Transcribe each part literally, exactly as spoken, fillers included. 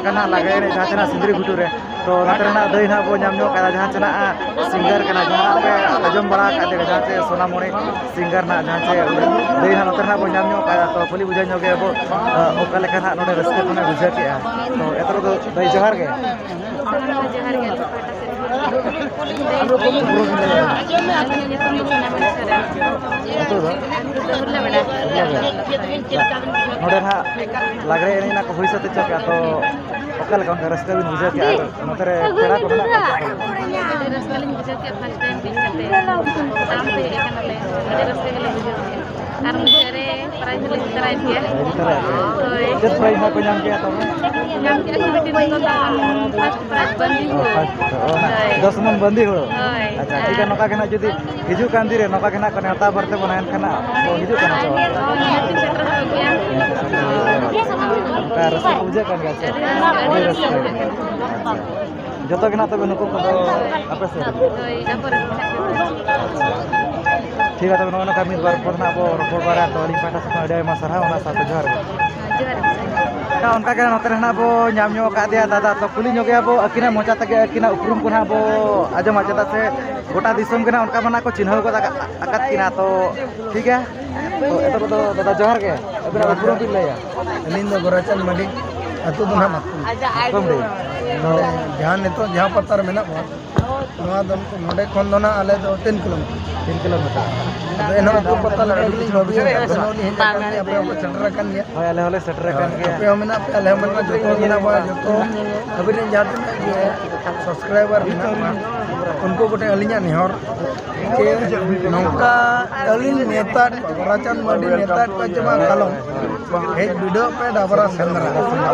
ᱠᱟᱱᱟ ᱞᱟᱜᱽᱲᱮ ᱮᱱᱮᱡ ᱡᱟᱦᱟᱸ ᱪᱮ ᱱᱟᱜ ᱥᱤᱸᱫᱽᱨᱤ ᱜᱷᱩᱴᱩ ᱨᱮ᱾ ᱛᱚ ᱱᱚᱛᱮ ᱨᱮᱱᱟᱜ ᱫᱟᱹᱭ ᱱᱟᱜ ᱵᱚ ᱧᱟᱢ ᱧᱚᱜ ᱠᱟᱫᱟ, ᱡᱟᱦᱟᱸ ᱪᱮ ᱱᱟᱜ ᱥᱤᱝᱜᱟᱨ ᱠᱟᱱᱟ, ᱡᱟᱦᱟᱸ ᱯᱮ ᱟᱸᱡᱚᱢ ᱵᱟᱲᱟ ᱟᱠᱟᱫ ᱛᱮ, ᱡᱟᱦᱟᱸ ᱪᱮ ᱥᱳᱱᱟᱢᱚᱬᱤ ᱥᱤᱝᱜᱟᱨ ᱱᱟᱜ ᱡᱟᱦᱟᱸ ᱪᱮ ᱫᱟᱹᱭ ᱱᱟᱜ ᱱᱚᱛᱮ ᱨᱮᱱᱟᱜ ᱵᱚ ᱧᱟᱢ ᱧᱚᱜ ᱠᱟᱫᱟ᱾ ᱛᱚ ᱠᱩᱞᱤ ᱵᱩᱡᱷᱟᱹᱣ ᱧᱚᱜ ᱜᱮ ᱟᱵᱚ, ᱚᱠᱟ ᱞᱮᱠᱟ ᱱᱟᱜ ᱱᱚᱰᱮ ᱨᱟᱹᱥᱠᱟᱹ ᱠᱷᱚᱱᱮ ᱵᱩᱡᱷᱟᱹᱣ ᱠᱮᱜᱼᱟ᱾ ᱛᱚ ᱮᱛᱚ ᱫᱚ ᱫᱟᱹᱭ ᱡᱚᱦᱟᱨ ᱜᱮ᱾ ᱡᱚᱦᱟᱨ ᱜᱮ ᱟᱹᱞᱤᱧ ᱯᱟᱦᱴᱟ ᱥᱮᱫ ᱠᱷᱚᱱ᱾ ᱟᱹᱞᱤᱧᱟᱜ ᱧᱩᱛᱩᱢ ᱫᱚ ᱥᱳᱱᱟᱢᱚᱱᱤ ᱥᱚᱨᱮᱱ᱾ ᱟᱹᱛᱩ ᱫᱚ? ᱟᱹᱛᱩ ᱫᱚ ᱦᱩᱨᱞᱟᱹ ᱵᱮᱲᱟ᱾ ᱦᱩᱨᱞᱟᱹ ᱵᱮᱲᱟ᱾ ᱱᱚᱰᱮ ᱱᱟᱦᱟᱜ ᱞᱟᱜᱽᱲᱮ ᱮᱱᱮᱡ ᱱᱟᱜ ᱠᱚ ᱦᱩᱭ ᱥᱟᱹᱛ ᱦᱚᱪᱚ ᱠᱮᱜᱼᱟ, ᱛᱚ ᱚᱠᱟ ᱞᱮᱠᱟ ᱚᱱᱠᱟ ᱨᱟᱹᱥᱠᱟᱹ ᱵᱤᱱ ᱵᱩᱡᱷᱟᱹᱣ ᱠᱮᱜᱼᱟ? ᱟᱨ ᱱᱚᱛᱮ ᱨᱮ ᱯᱮᱲᱟ ᱠᱚ ᱢᱮᱱᱟᱜ ᱠᱚᱣᱟ ᱥᱮ ᱵᱟᱝ? ᱟᱹᱰᱤ ᱨᱟᱹᱥᱠᱟᱹ ᱞᱤᱧ ᱵᱩᱡᱷᱟᱹᱣ ᱠᱮᱜᱼᱟ, first time ᱦᱮᱡ ᱠᱟᱱᱟᱞᱮ, ᱟᱹᱰᱤ ᱨᱟᱹᱥᱠᱟᱹ ᱜᱮᱞᱮ ᱵᱩᱡᱷᱟᱹᱣ ᱠᱮᱜᱼᱟ᱾ ᱟᱨ ᱢᱩᱪᱟᱹᱫ ᱨᱮ prize ᱞᱮ ᱤᱫᱤ ᱛᱚᱨᱟᱭᱮᱫ ᱜᱮᱭᱟ᱾ ᱤᱫᱤ ᱛᱚᱨᱟᱭᱮᱫ ᱜᱮᱭᱟ᱾ ᱦᱳᱭ᱾ ᱪᱮᱫ prize ᱱᱟᱜ ᱠᱚ ᱧᱟᱢ ᱠᱮᱜᱼᱟ ᱛᱚᱵᱮ? ᱧᱟᱢ ᱠᱮᱜᱼᱟ ᱠᱚ ᱢᱤᱫᱴᱤᱡ ᱱᱤᱛᱚᱜ ᱫᱚ first prize ᱵᱟᱸᱫᱤ ᱚ, ᱦᱩᱲᱩ᱾ First, ᱚ, ᱚᱱᱟ ᱦᱳᱭ᱾ ᱫᱚᱥ ᱢᱚᱱ ᱵᱟᱸᱫᱤ ᱦᱩᱲᱩ? ᱦᱳᱭ᱾ ᱟᱪᱪᱷᱟ, ᱴᱷᱤᱠ ᱜᱮᱭᱟ, ᱟᱨ ᱱᱚᱝᱠᱟ ᱜᱮ ᱱᱟᱜ ᱡᱩᱫᱤ ᱦᱤᱡᱩᱜ ᱠᱟᱱ ᱫᱤᱱ ᱨᱮ ᱱᱚᱝᱠᱟ ᱜᱮ ᱱᱟᱜ ᱠᱚ ᱱᱮᱣᱛᱟ ᱵᱟᱨᱛᱮ ᱵᱚᱱᱟ, ᱮᱱᱠᱷᱟᱱ ᱱᱟᱜ ᱠᱚ ᱦᱤᱡᱩᱜ ᱠᱟᱱᱟ ᱥᱮ ᱵᱟᱝ? ᱦᱳᱭ, ᱱᱤᱦᱟᱹᱛ ᱥᱮᱴᱮᱨ ᱦᱩᱭᱩᱜ ᱜᱮᱭᱟ᱾ ᱚᱱᱠᱟ ᱨᱟᱹᱥᱠᱟᱹ ᱵᱩᱡᱷᱟᱹᱜ ᱠᱟᱱ ᱜᱮᱭᱟ ᱥᱮ? ᱟᱹᱰᱤ ᱨᱟᱹᱥᱠᱟᱹ, ᱟᱹᱰᱤ ᱨᱟᱹᱥᱠᱟᱹ ᱨᱟᱹᱥᱠᱟᱹ᱾ ᱵᱩᱡᱷᱟᱹᱜ ᱠᱟᱱᱟ᱾ ᱟᱪᱪᱷᱟ᱾ ᱡᱚᱛᱚ ᱜᱮ ᱱᱟᱜ ᱛᱚᱵᱮ ᱱᱩᱠᱩ ᱠᱚᱫᱚ ᱟᱯᱮ ᱥᱮᱫ ᱨᱮᱱ? ᱦᱳᱭ, ᱟᱵᱚ ᱨᱮᱱ ᱠᱟᱱᱟ ᱠᱚ᱾ ᱴᱷᱤᱠ ᱜᱮᱭᱟ, ᱛᱚᱵᱮ ᱱᱚᱜᱼᱚᱭ ᱱᱚᱝᱠᱟ ᱢᱤᱫ ᱵᱟᱨ ᱯᱚᱨ ᱱᱟᱜ ᱵᱚ ᱨᱚᱯᱚᱲ ᱵᱟᱲᱟᱭᱟ, ᱛᱚ ᱟᱹᱞᱤᱧ ᱯᱟᱦᱴᱟ ᱥᱮᱫ ᱠᱷᱚᱱ ᱟᱹᱰᱤ ᱟᱭᱢᱟ ᱥᱟᱨᱦᱟᱣ, ᱚᱱᱟ ᱥᱟᱶᱛᱮ ᱡᱚᱦᱟᱨ ᱜᱮ᱾ ᱦᱮᱸ, ᱡᱚᱦᱟᱨ ᱜᱮ᱾ ᱚᱱᱠᱟ ᱜᱮ ᱱᱚᱛᱮ ᱨᱮ ᱱᱟᱜ ᱵᱚ ᱧᱟᱢ ᱧᱚᱜ ᱟᱠᱟᱫ ᱫᱮᱭᱟ ᱫᱟᱫᱟ, ᱛᱚ ᱠᱩᱞᱤ ᱧᱚᱜᱮᱭᱟ ᱵᱚ, ᱟᱹᱠᱤᱱᱟᱜ ᱢᱚᱪᱟ ᱛᱮᱜᱮ ᱟᱹᱠᱤᱱᱟᱜ ᱩᱯᱨᱩᱢ ᱠᱚ ᱱᱟᱜ ᱵᱚ ᱟᱸᱡᱚᱢᱟ, ᱪᱮᱫᱟᱜ ᱥᱮ ᱜᱚᱴᱟ ᱫᱤᱥᱚᱢ ᱜᱮ ᱱᱟᱜ ᱚᱱᱠᱟ ᱢᱟ ᱱᱟᱜ ᱠᱚ ᱪᱤᱱᱦᱟᱹᱣ ᱜᱚᱫ ᱟᱠᱟᱫ, ᱟᱠᱟᱫ ᱠᱤᱱᱟ᱾ ᱛᱚ ᱴᱷᱤᱠ ᱜᱮᱭᱟ, ᱛᱚ ᱮᱛᱚᱦᱚᱵ ᱫᱚ ᱫᱟᱫᱟ ᱡᱚᱦᱟᱨ ᱜᱮ, ᱟᱹᱵᱤᱱᱟᱜ ᱡᱚᱦᱟᱨ ᱩᱯᱨᱩᱢ ᱜᱮ᱾ ᱵᱤᱱ ᱞᱟᱹᱭᱟ᱾ ᱟᱹᱞᱤᱧ ᱫᱚ ᱜᱳᱨᱟᱪᱟᱸᱫᱽ ᱢᱟᱹᱰᱤ, ᱟᱹᱛᱩ ᱫᱚ ᱱᱟᱦᱟᱜ ᱢᱟᱛᱠᱚᱢ᱾ ᱢᱟᱛᱠᱚᱢ ᱰᱟᱹᱦᱤ᱾ ᱱᱚᱰᱮ ᱡᱟᱦᱟᱸ ᱱᱤᱛᱚᱜ ᱡᱟᱦᱟᱸ ᱯᱟᱛᱟ ᱨᱮ ᱢᱮᱱᱟᱜ ᱵᱚᱱᱟ, ᱱᱚᱣᱟ ᱫᱚ ᱱᱚᱰᱮ ᱠᱷᱚᱱ ᱫᱚ ᱱᱟᱦᱟᱜ ᱟᱞᱮ ᱫᱚ ᱛᱤᱱ ᱠᱤᱞᱳᱢᱤᱴᱟᱨ᱾ ᱛᱤᱱ ᱠᱤᱞᱳᱢᱤᱴᱟᱨ᱾ ᱟᱫᱚ ᱮᱱᱦᱚᱸ ᱟᱹᱛᱩ ᱯᱟᱛᱟ ᱞᱮᱠᱟ ᱜᱮᱞᱤᱧ ᱵᱷᱟᱹᱵᱤᱭᱮᱫᱼᱟ᱾ ᱟᱹᱞᱤᱧ ᱦᱚᱸᱞᱤᱧ ᱥᱮᱴᱮᱨ ᱟᱠᱟᱱ ᱜᱮᱭᱟ᱾ ᱦᱳᱭ, ᱟᱞᱮ ᱦᱚᱸᱞᱮ ᱥᱮᱴᱮᱨ ᱟᱠᱟᱱ ᱜᱮᱭᱟ᱾ ᱟᱯᱮ ᱦᱚᱸ ᱢᱮᱱᱟᱜ ᱯᱮᱭᱟ, ᱟᱞᱮ ᱦᱚᱸ ᱢᱮᱱᱟᱜ ᱠᱚᱣᱟ, ᱡᱚᱛᱚ ᱦᱚᱲ ᱢᱮᱱᱟᱜ ᱠᱚᱣᱟ, ᱡᱚᱛᱚ ᱟᱹᱵᱤᱱ ᱨᱮᱱ ᱡᱟᱦᱟᱸ ᱛᱤᱱᱟᱹᱜ ᱜᱮ subscriber ᱢᱮᱱᱟᱜ ᱠᱚᱣᱟ, ᱩᱱᱠᱩ ᱠᱚᱴᱷᱮᱱ ᱟᱹᱞᱤᱧᱟᱜ ᱱᱮᱦᱚᱨ, ᱡᱮ ᱱᱚᱝᱠᱟ ᱟᱹᱞᱤᱧ ᱱᱮᱣᱛᱟᱭᱮᱫ ᱠᱚᱣᱟ, ᱜᱳᱨᱟᱪᱟᱸᱫᱽ ᱢᱟᱹᱨᱰᱤ ᱱᱮᱣᱛᱟᱭᱮᱫ ᱠᱚᱣᱟ ᱡᱮ ᱵᱟᱝ ᱠᱟᱞᱚᱢ ᱦᱮᱡ ᱵᱤᱰᱟᱹᱣ ᱯᱮ ᱰᱟᱵᱨᱟ ᱥᱮᱸᱫᱽᱨᱟ᱾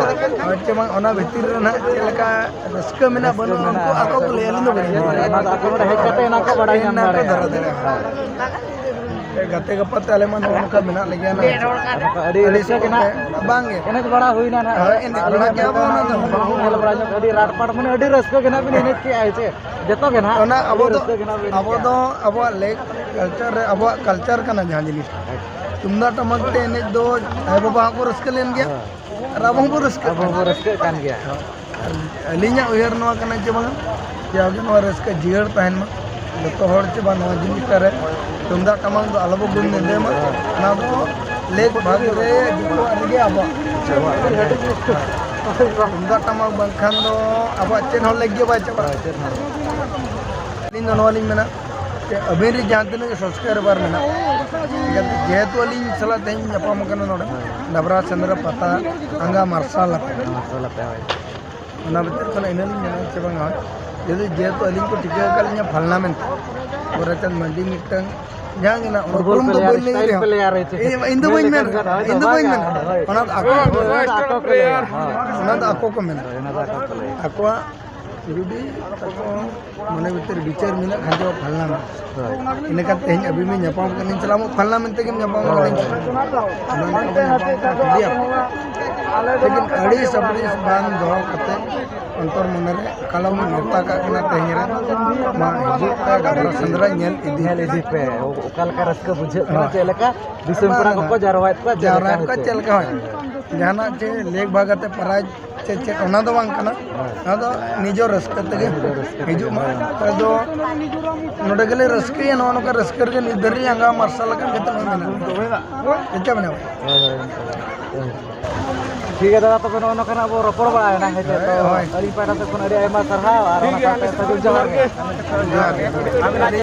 ᱦᱳᱭ ᱪᱮ ᱵᱟᱝ, ᱚᱱᱟ ᱵᱷᱤᱛᱤᱨ ᱨᱮ ᱱᱟᱦᱟᱜ ᱪᱮᱫ ᱞᱮᱠᱟ ᱨᱟᱹᱥᱠᱟᱹ ᱢᱮᱱᱟᱜ ᱵᱟᱹᱱᱩᱜᱼᱟ, ᱩᱱᱠᱩ ᱟᱠᱚ ᱠᱚ ᱞᱟᱹᱭᱟ, ᱟᱹᱞᱤᱧ ᱫᱚ ᱵᱟᱹᱞᱤᱧ ᱞᱟᱹᱭᱟ᱾ ᱚᱱᱟ ᱫᱚ ᱟᱠᱚ ᱱᱚᱰᱮ ᱦᱮᱡ ᱠᱟᱛᱮ ᱚᱱᱟ ᱠᱚ ᱵᱟᱲᱟᱭ ᱧᱟᱢ ᱚᱱᱟ ᱠᱚ ᱫᱟᱲᱮᱭᱟᱜᱼᱟ᱾ ᱫᱷᱟᱨᱟ ᱫᱟᱲᱮᱭᱟᱜᱼᱟ᱾ ᱜᱟᱛᱮ ᱜᱟᱯᱟᱛᱮ ᱟᱞᱮ ᱢᱟ ᱱᱚᱜᱼᱚ ᱱᱚᱝᱠᱟ ᱢᱮᱱᱟᱜ ᱞᱮᱜᱮᱭᱟ ᱱᱟᱦᱟᱜ᱾ ᱟᱹᱰᱤ ᱨᱟᱹᱥᱠᱟᱹ ᱜᱮ ᱱᱟᱦᱟᱜ᱾ ᱵᱟᱝ ᱜᱮ᱾ ᱮᱱᱮᱡ ᱵᱟᱲᱟ ᱦᱩᱭᱱᱟ ᱱᱟᱦᱟᱜ᱾ ᱦᱳᱭ, ᱮᱱᱮᱡ ᱵᱟᱲᱟ ᱠᱮᱜᱼᱟ ᱵᱚᱱ ᱚᱱᱟ ᱫᱚ᱾ ᱧᱮᱞ ᱵᱟᱲᱟ ᱧᱚᱜ ᱟᱹᱰᱤ ᱨᱟᱴ ᱯᱟᱴ, ᱢᱟᱱᱮ ᱟᱹᱰᱤ ᱨᱟᱹᱥᱠᱟᱹ ᱜᱮ ᱱᱟᱦᱟᱜ ᱵᱤᱱ ᱮᱱᱮᱡ ᱠᱮᱜᱼᱟ, ᱦᱮᱸ ᱪᱮ? ᱡᱚᱛᱚ ᱜᱮ ᱱᱟᱦᱟᱜ᱾ ᱚᱱᱟ ᱟᱵᱚ ᱟᱹᱰᱤ ᱫᱚ, ᱨᱟᱹᱥᱠᱟᱹ ᱜᱮ ᱱᱟᱦᱟᱜ ᱵᱤᱱ ᱮᱱᱮᱡ ᱟᱵᱚ ᱠᱮᱜᱼᱟ᱾ ᱫᱚ ᱟᱵᱚᱣᱟᱜ ᱞᱮᱠ ᱠᱟᱞᱪᱟᱨ ᱨᱮ ᱟᱵᱚᱣᱟᱜ ᱠᱟᱞᱪᱟᱨ ᱠᱟᱱᱟ ᱡᱟᱦᱟᱸ ᱡᱤᱱᱤᱥ᱾ ᱛᱩᱢᱫᱟᱜ ᱴᱟᱢᱟᱠ ᱛᱮ ᱮᱱᱮᱡ ᱫᱚ ᱟᱭᱳ ᱵᱟᱵᱟ ᱦᱚᱸᱠᱚ ᱨᱟᱹᱥᱠᱟᱹ ᱞᱮᱱ ᱜᱮᱭᱟ᱾ ᱦᱮᱸ᱾ ᱟᱨ ᱟᱵᱚ ᱦᱚᱸᱵᱚ ᱨᱟᱹᱥᱠᱟᱹᱜ ᱟᱵᱚ ᱠᱟᱱᱟ᱾ ᱦᱚᱸᱵᱚ ᱨᱟᱹᱥᱠᱟᱹᱜ ᱠᱟᱱ ᱜᱮᱭᱟ᱾ ᱟᱨ ᱟᱹᱞᱤᱧᱟᱜ ᱩᱭᱦᱟᱹᱨ ᱱᱚᱣᱟ ᱠᱟᱱᱟ ᱡᱮ ᱵᱟᱝ, ᱡᱟᱣᱜᱮ ᱱᱚᱣᱟ ᱨᱟᱹᱥᱠᱟᱹ ᱡᱤᱭᱟᱹᱲ ᱛᱟᱦᱮᱱ ᱢᱟ᱾ ᱡᱚᱛᱚ ᱦᱚᱲ ᱪᱮ ᱵᱟᱝ, ᱱᱚᱣᱟ ᱡᱤᱱᱤᱥᱴᱟ ᱨᱮ ᱛᱩᱢᱫᱟᱜ ᱴᱟᱢᱟᱠ ᱫᱚ ᱟᱞᱚ ᱵᱚ ᱜᱩᱱ ᱱᱤᱫᱟᱹᱭ ᱢᱟ᱾ ᱚᱱᱟ ᱫᱚ ᱞᱮᱠ ᱵᱷᱟᱜᱽ ᱨᱮ ᱡᱚᱛᱚᱣᱟᱜ ᱨᱮᱜᱮ ᱟᱵᱚᱣᱟᱜ᱾ ᱛᱩᱢᱫᱟᱜ ᱴᱟᱢᱟᱠ ᱵᱟᱝᱠᱷᱟᱱ ᱫᱚ ᱟᱵᱚᱣᱟᱜ ᱪᱮᱫ ᱦᱚᱸ ᱞᱮᱠ ᱜᱮ ᱵᱟᱭ ᱪᱟᱵᱟᱜᱼᱟ᱾ ᱦᱳᱭ, ᱪᱮᱫ ᱦᱚᱸ᱾ ᱟᱹᱞᱤᱧ ᱫᱚ ᱱᱚᱣᱟ ᱞᱤᱧ ᱢᱮᱱᱟ ᱡᱮ ᱟᱹᱵᱤᱱ ᱨᱮᱱ ᱡᱟᱦᱟᱸ ᱛᱤᱱᱟᱹᱜ ᱜᱮ subscriber ᱢᱮᱱᱟᱜ, ᱡᱮᱦᱮᱛᱩ ᱟᱹᱞᱤᱧ ᱥᱟᱞᱟᱜ ᱛᱮᱦᱮᱧ ᱧᱟᱯᱟᱢ ᱠᱟᱱᱟ ᱱᱚᱰᱮ ᱰᱟᱵᱨᱟ ᱥᱮᱸᱫᱽᱨᱟ ᱯᱟᱛᱟ ᱟᱸᱜᱟ ᱢᱟᱨᱥᱟᱞ ᱟᱯᱮ᱾ ᱢᱟᱨᱥᱟᱞ ᱟᱯᱮ, ᱦᱳᱭ᱾ ᱚᱱᱟ ᱵᱷᱤᱛᱤᱨ ᱠᱷᱚᱱ ᱤᱱᱟᱹ ᱞᱤᱧ ᱢᱮᱱᱟ ᱪᱮ ᱵᱟᱝᱟ, ᱡᱩᱫᱤ ᱡᱮᱦᱮᱛᱩ ᱟᱹᱞᱤᱧ ᱠᱚ ᱴᱷᱤᱠᱟᱹ ᱟᱠᱟᱫ ᱞᱤᱧᱟ ᱯᱷᱟᱞᱱᱟ ᱢᱮᱱᱛᱮ, ᱜᱳᱨᱟᱪᱟᱸᱫᱽ ᱢᱟᱹᱱᱰᱤ ᱢᱤᱫᱴᱟᱝ ᱡᱟᱦᱟᱸ ᱜᱮ ᱱᱟᱜ ᱯᱷᱩᱴᱵᱚᱞ ᱩᱯᱨᱩᱢ ᱫᱚ player, ᱵᱟᱹᱧ ᱞᱟᱹᱭ style ᱨᱮᱦᱚᱸ᱾ player ᱦᱚᱭᱛᱳ᱾ ᱤᱧ, ᱤᱧ ᱫᱚ ᱵᱟᱹᱧ ᱢᱮᱱ ᱢᱮᱱᱟ, ᱦᱳᱭ, ᱤᱧ ᱫᱚ ᱵᱟᱝ ᱵᱟᱹᱧ ᱜᱮ, ᱢᱮᱱᱟ᱾ ᱦᱳᱭ᱾ ᱚᱱᱟ ᱫᱚ ᱟᱠᱚ ᱠᱚ ᱢᱮᱱᱟ᱾ ᱦᱳᱭ, ᱚᱱᱟ ᱫᱚ ᱟᱠᱚ ᱠᱚ ᱞᱟᱹᱭᱟ᱾ ᱟᱠᱚᱣᱟᱜ ᱡᱩᱫᱤ ᱟᱠᱚ ᱢᱚᱱᱮ ᱵᱷᱤᱛᱤᱨ ᱵᱤᱪᱟᱹᱨ ᱢᱮᱱᱟᱜ ᱠᱷᱟᱱ ᱫᱚ ᱯᱷᱟᱞᱱᱟ ᱢᱮᱱᱟ᱾ ᱦᱳᱭ᱾ ᱤᱱᱟᱹ ᱠᱷᱟᱱ ᱛᱮᱦᱮᱧ ᱟᱹᱵᱤᱱ ᱵᱤᱱ ᱧᱟᱯᱟᱢ ᱠᱟᱱᱟ, ᱤᱧ ᱥᱟᱞᱟᱜ ᱢᱟ ᱯᱷᱟᱞᱱᱟ ᱢᱮᱱᱛᱮ ᱜᱮᱢ ᱧᱟᱯᱟᱢ ᱠᱟᱱᱟ, ᱤᱧ ᱥᱟᱞᱟᱜ᱾ ᱟᱫᱚ ᱚᱱᱟ ᱠᱚ ᱧᱟᱯᱟᱢ ᱠᱟᱱᱟ, ᱴᱷᱤᱠ ᱜᱮᱭᱟ᱾ ᱞᱮᱠᱤᱱ ᱟᱹᱲᱤᱥ ᱟᱹᱯᱲᱤᱥ ᱵᱟᱝ ᱫᱚᱦᱚ ᱠᱟᱛᱮ ᱚᱱᱛᱚᱨ ᱢᱚᱱᱮ ᱨᱮ ᱠᱟᱞᱚᱢ ᱤᱧ ᱱᱮᱣᱛᱟ ᱠᱟᱜ ᱠᱟᱱᱟ ᱛᱮᱦᱮᱧ ᱨᱮ, ᱢᱟ ᱦᱤᱡᱩᱜ ᱯᱮ, ᱰᱟᱵᱨᱟ ᱥᱮᱸᱫᱽᱨᱟ ᱧᱮᱞ ᱤᱫᱤ ᱧᱮᱞ ᱯᱮ᱾ ᱤᱫᱤ ᱯᱮ, ᱚᱠᱟ ᱞᱮᱠᱟ ᱨᱟᱹᱥᱠᱟᱹ ᱵᱩᱡᱷᱟᱹᱜ ᱠᱟᱱᱟ, ᱦᱳᱭ᱾ ᱪᱮᱫ ᱞᱮᱠᱟ ᱫᱤᱥᱚᱢ ᱯᱮᱲᱟ ᱠᱚᱠᱚ ᱡᱟᱨᱣᱟᱭᱮᱫ ᱠᱚᱣᱟ, ᱪᱮᱫ ᱡᱟᱣᱨᱟ ᱞᱮᱠᱟ ᱠᱚ ᱦᱚᱭᱛᱳ᱾ ᱪᱮᱫ ᱞᱮᱠᱟ ᱦᱚᱭ᱾ ᱡᱟᱦᱟᱱᱟᱜ ᱪᱮ ᱞᱮᱠ ᱵᱷᱟᱜ ᱠᱟᱛᱮ ᱯᱨᱟᱭᱤᱡᱽ ᱪᱮ ᱪᱮᱫ, ᱚᱱᱟ ᱫᱚ ᱵᱟᱝ ᱠᱟᱱᱟ᱾ ᱦᱳᱭ᱾ ᱚᱱᱟ ᱫᱚ ᱱᱤᱡᱚᱨ ᱨᱟᱹᱥᱠᱟᱹ ᱛᱮᱜᱮ ᱱᱤᱡᱚᱨ ᱨᱟᱹᱥᱠᱟᱹ ᱛᱮᱜᱮ, ᱦᱤᱡᱩᱜ ᱢᱟ᱾ ᱦᱳᱭ᱾ ᱟᱫᱚ ᱱᱚᱰᱮ ᱜᱮᱞᱮ ᱨᱟᱹᱥᱠᱟᱹᱭᱟ, ᱱᱚᱜᱼᱚ ᱱᱚᱝᱠᱟ ᱨᱟᱹᱥᱠᱟᱹ ᱨᱮᱜᱮ ᱱᱤᱛ ᱫᱷᱟᱹᱨᱤᱡ ᱟᱸᱜᱟ ᱢᱟᱨᱥᱟᱞ ᱟᱠᱟᱱ ᱠᱟᱛᱮ ᱱᱚᱜᱼᱚᱭ ᱢᱮᱱᱟᱜ ᱞᱮᱭᱟ᱾ ᱪᱮᱫ ᱞᱮᱠᱟ ᱢᱮᱱᱟᱜ ᱵᱚᱱᱟ? ᱦᱳᱭ, ᱦᱳᱭ, ᱦᱳᱭ᱾ ᱴᱷᱤᱠ ᱜᱮᱭᱟ ᱫᱟᱫᱟ, ᱛᱚᱵᱮ ᱱᱚᱜᱼᱚ ᱱᱚᱝᱠᱟᱱᱟᱜ ᱵᱚ ᱨᱚᱯᱚᱲ ᱵᱟᱲᱟᱭᱮᱱᱟ, ᱦᱮᱸ ᱥᱮ? ᱛᱚ ᱦᱳᱭ᱾ ᱟᱹᱞᱤᱧ ᱯᱟᱦᱴᱟ ᱥᱮᱫ ᱠᱷᱚᱱ ᱟᱹᱰᱤ ᱟᱭᱢᱟ ᱥᱟᱨᱦᱟᱣ ᱟᱨ ᱚᱱᱟ ᱥᱟᱶᱛᱮ ᱥᱟᱹᱜᱩᱱ ᱡᱚᱦᱟᱨ ᱜᱮ᱾ ᱡᱚᱦᱟᱨ ᱜᱮ᱾